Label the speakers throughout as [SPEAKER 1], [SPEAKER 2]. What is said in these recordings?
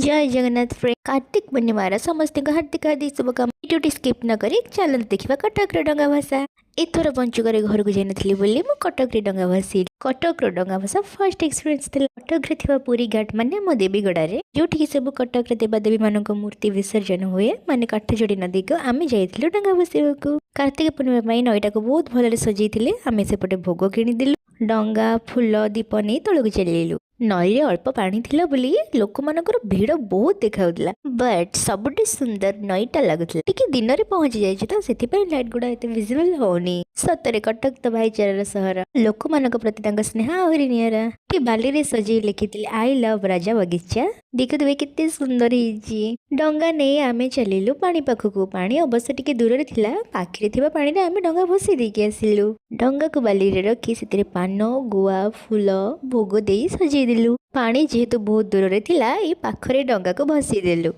[SPEAKER 1] ଜୟ Jagannath friend, Kartik ପୂର୍ଣ୍ଣିମାର ସମସ୍ତଙ୍କୁ ହାର୍ଦ୍ଦିକ ହାର୍ଦ୍ଦିକ ଶୁଭକାମନା। ଭିଡ଼ିଓଟି ସ୍କିପ୍ ନ କରି ଚାଲନ୍ତୁ ଦେଖିବା କଟକର ଡଙ୍ଗା ଭସା। ଏଥର ପଞ୍ଚୁକରେ ଘରକୁ ଯାଇନଥିଲି ବୋଲି ମୁଁ କଟକରେ ଡଙ୍ଗା ଭସେଇଲି। କଟକର ଡଙ୍ଗା ଭସା ଫାର୍ଷ୍ଟ ଏକ୍ସପିରିଏନ୍ସ ଥିଲା। କଟକରେ ଥିବା ପୁରୀ ଘାଟ, ମାନେ ଆମ ଦେବୀଗଡ଼ାରେ, ଯୋଉଠିକି ସବୁ କଟକର ଦେବାଦେବୀମାନଙ୍କ ମୂର୍ତ୍ତି ବିସର୍ଜନ ହୁଏ, ମାନେ କାଠଯୋଡ଼ି ନଦୀକୁ ଆମେ ଯାଇଥିଲୁ ଡଙ୍ଗା ଭସେଇବାକୁ। କାର୍ତ୍ତିକ ପୂର୍ଣ୍ଣିମା ପାଇଁ ନଈଟାକୁ ବହୁତ ଭଲରେ ସଜେଇଥିଲେ। ଆମେ ସେପଟେ ଭୋଗ କିଣିଦେଲୁ। ଡଙ୍ଗା, ଫୁଲ, ଦୀପ ନେଇ ତଳକୁ ଚାଲିଲୁ। ନଈରେ ଅଳ୍ପ ପାଣି ଥିଲା ବୋଲି ଲୋକମାନଙ୍କର ଭିଡ଼ ବହୁତ ଦେଖାଯାଉଥିଲା, ବଟ୍ ସବୁଠୁ ସୁନ୍ଦର ନଈଟା ଲାଗୁଥିଲା। ଟିକେ ଦିନରେ ପହଞ୍ଚି ଯାଇଛି ତ, ସେଥିପାଇଁ ଲାଇଟ୍ ଗୁଡ଼ା ଏତେ ଭିଜିବଲ୍ ହଉନି। ସତରେ କଟକ ତ ଭାଇଚାରାର ସହର। ଲୋକମାନଙ୍କ ପ୍ରତି ତାଙ୍କ ସ୍ନେହ ଆହୁରି ନିଆରା। ଏଠି ବାଲିରେ ସଜେଇ ଲେଖିଥିଲେ "I love ରାଜା ବଗିଚା"। ଦେଖୁଥିବେ କେତେ ସୁନ୍ଦର ହେଇଛି। ଡଙ୍ଗା ନେଇ ଆମେ ଚାଲିଲୁ ପାଣି ପାଖକୁ। ପାଣି ଅବଶ୍ୟ ଟିକେ ଦୂରରେ ଥିଲା। ପାଖରେ ଥିବା ପାଣିରେ ଆମେ ଡଙ୍ଗା ଭସେଇ ଦେଇକି ଆସିଲୁ। ଡଙ୍ଗାକୁ ବାଲିରେ ରଖି ସେଥିରେ ପାନ, ଗୁଆ, ଫୁଲ, ଭୋଗ ଦେଇ ସଜେଇ ଦେଲୁ। ପାଣି ଯେହେତୁ ବହୁତ ଦୂରରେ ଥିଲା, ଏଇ ପାଖରେ ଡଙ୍ଗାକୁ ଭସେଇ ଦେଲୁ।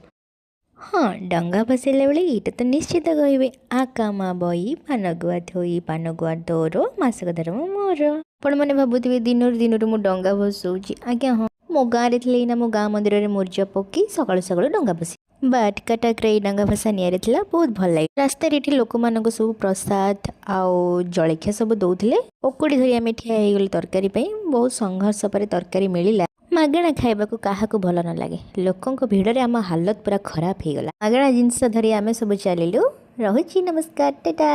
[SPEAKER 1] ହଁ, ଡଙ୍ଗା ଭସେଇଲା ବେଳେ ଏଇଟା ତ ନିଶ୍ଚିତ କହିବେ, "ଆକା ମା ବଇ ପାନ ଗୁଆ ଥୋଇ, ପାନ ଗୁଆ ତୋର, ମାସକ ଧର୍ମ ମୋର"। ଆପଣମାନେ ଭାବୁଥିବେ ଦିନରୁ ଦିନରୁ ମୁଁ ଡଙ୍ଗା ଭସଉଛି। ଆଜ୍ଞା ହଁ, ମୋ ଗାଁରେ ଥିଲେ ଏଇନା ମୋ ଗାଁ ମନ୍ଦିରରେ ମୁର୍ଜ ପକେଇ ସକାଳୁ ସକାଳୁ ଡଙ୍ଗା ଭସେଇ, ବଟ୍ କଟକରେ ଏଇ ଡଙ୍ଗା ଭସା ନିଆରା ଥିଲା, ବହୁତ ଭଲ ଲାଗେ। ରାସ୍ତାରେ ଏଠି ଲୋକମାନଙ୍କୁ ସବୁ ପ୍ରସାଦ ଆଉ ଜଳଖିଆ ସବୁ ଦଉଥିଲେ। ପକୁଡ଼ି ଧରି ଆମେ ଠିଆ ହେଇଗଲୁ ତରକାରୀ ପାଇଁ। ବହୁତ ସଂଘର୍ଷ ପରେ ତରକାରୀ ମିଳିଲା। ମାଗଣା ଖାଇବାକୁ କାହାକୁ ଭଲ ନ ଲାଗେ? ଲୋକଙ୍କ ଭିଡ଼ରେ ଆମ ହାଲତ ପୁରା ଖରାପ ହେଇଗଲା। ମାଗଣା ଜିନିଷ ଧରି ଆମେ ସବୁ ଚାଲିଲୁ। ରହୁଛି, ନମସ୍କାର, ଟାଟା।